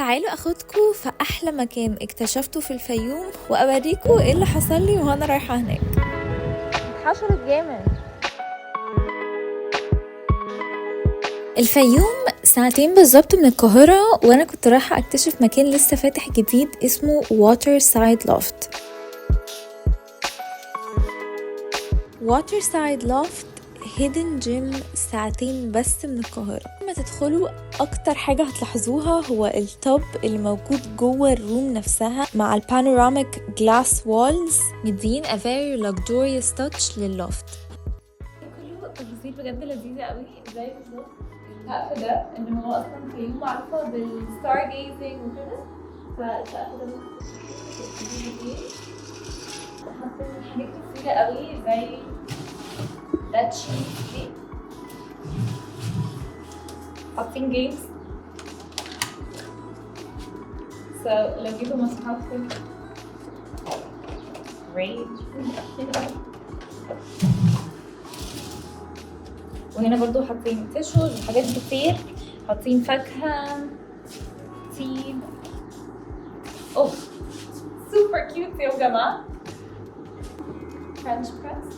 تعالوا اخدكم في احلى مكان اكتشفته في الفيوم واوريكم ايه اللي حصل لي وانا رايحة هناك. اتحشرت جامد. الفيوم ساعتين بالظبط من القاهرة، وانا كنت رايحة اكتشف مكان لسه فاتح جديد اسمه Waterside Loft. Waterside Loft hidden gem، ساعتين بس من القاهرة. لما تدخلوا اكتر حاجة هتلاحظوها هو ال tub اللي موجود جوه ال room نفسها مع ال panoramic glass walls، مدين a very luxurious touch لل loft. كله تفاصيل بجد لذيذة قوي، زي بالظبط السقف ده ان هو اصلا الفيوم معروفة بال star gazing وكده، فالسقف ده ممكن حاطين حاجات كتيرة قوي زي bed sheet دي، حاطين games، so لو جيتوا مع صحابكم rage. وهنا برضو حاطين tissues وحاجات كتير، حاطين فاكهة، tea. oh super cute يا جماعة، French press.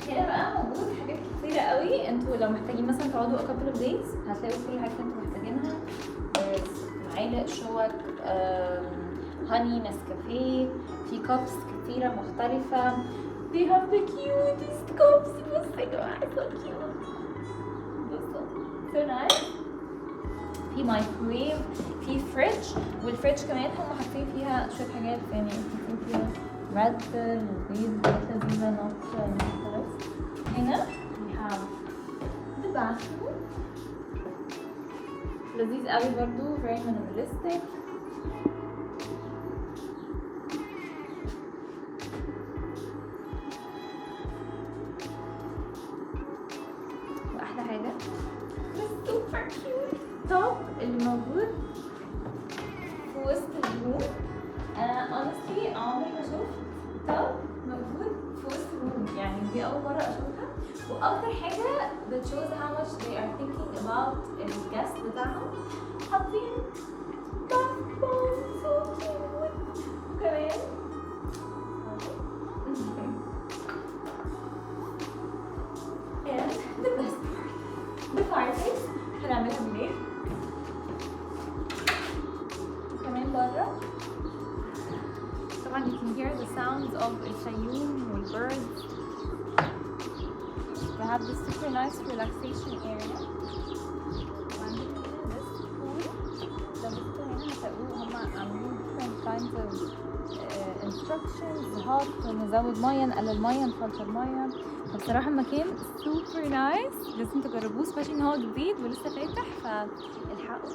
هنا بقى موجود حاجات كتيرة قوي، انتوا لو محتاجين مثلا تقعدوا a couple of days هتلاقوا كل الحاجات اللي انتوا محتاجينها. معالق، شوك، honey، نسكافيه، في cups كتيرة مختلفة. They have the cutest cups. بصوا يا جماعة so cute، بصوا so nice. في مايكرويف، في fridge، وال fridge كمان هم حاطين فيها شوية حاجات، يعني حاطين فيها Red Bull وبيض وحاجات لذيذة، not خلاص. هنا we have the bathroom، لذيذ قوي برضو، very minimalistic. واحلى حاجة ال super cute tub اللي موجود في وسط ال room. انا honestly عمري ما شفت tub موجود في وسط ال room، يعني دي اول مرة اشوفها. واكتر حاجة that shows how much they are thinking about ال guest بتاعهم، حاطين bath bomb so cute. وكمان and the best part, the fireplace هنعملها بالليل كمان بره. طبعا you can hear the sounds of الفيوم وال birds. We have this super nice relaxation area. وعندنا هنا this pool، لو بصوا هنا هتلاقوه هما عاملين different kinds of instructions، hot، نزود مية، نقلل مية، نفلتر مية. فبصراحة المكان super nice، لازم تجربوه، especially ان هو جديد ولسه فاتح، فالحقوا.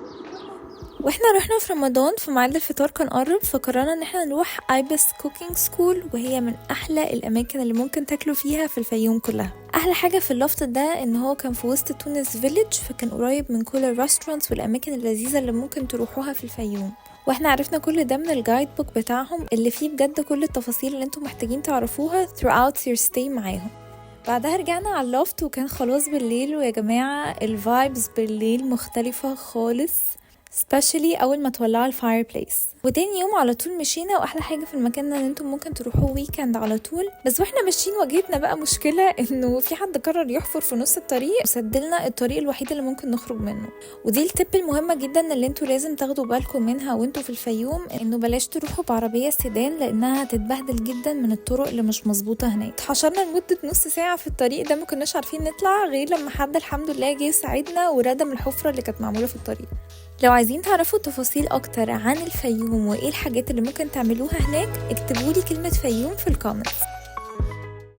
واحنا رحنا في رمضان في ميعاد الفطار كان قرب، فقررنا ان احنا نروح Ibis Cooking School، وهي من احلى الاماكن اللي ممكن تاكلوا فيها في الفيوم كلها. احلى حاجة في ال loft ده ان هو كان في وسط تونس village، فكان قريب من كل ال restaurants والاماكن اللذيذة اللي ممكن تروحوها في الفيوم. واحنا عرفنا كل ده من ال guide book بتاعهم اللي فيه بجد كل التفاصيل اللي انتم محتاجين تعرفوها throughout your stay معاهم. بعدها رجعنا على ال loft وكان خلاص بالليل، ويا جماعة ال vibes بالليل مختلفة خالص، especially اول ما تولعوا ال fireplace. وتاني يوم على طول مشينا، واحلى حاجة في المكان ده ان انتم ممكن تروحوا weekend على طول. بس واحنا ماشيين واجهتنا بقى مشكلة، انه في حد قرر يحفر في نص الطريق وسدلنا الطريق الوحيد اللي ممكن نخرج منه. ودي ال tip المهمة جدا اللي انتوا لازم تاخدوا بالكم منها وانتوا في الفيوم، انه بلاش تروحوا بعربيه سيدان لانها هتتبهدل جدا من الطرق اللي مش مظبوطة هناك. اتحشرنا لمدة نص ساعة في الطريق ده، ما كناش عارفين نطلع غير لما حد الحمد لله جه يساعدنا وردم الحفرة اللي كانت معمولة في الطريق. لو عايزين تعرفوا تفاصيل اكتر عن الفيوم وايه الحاجات اللي ممكن تعملوها هناك، اكتبولي كلمة فيوم في ال comments.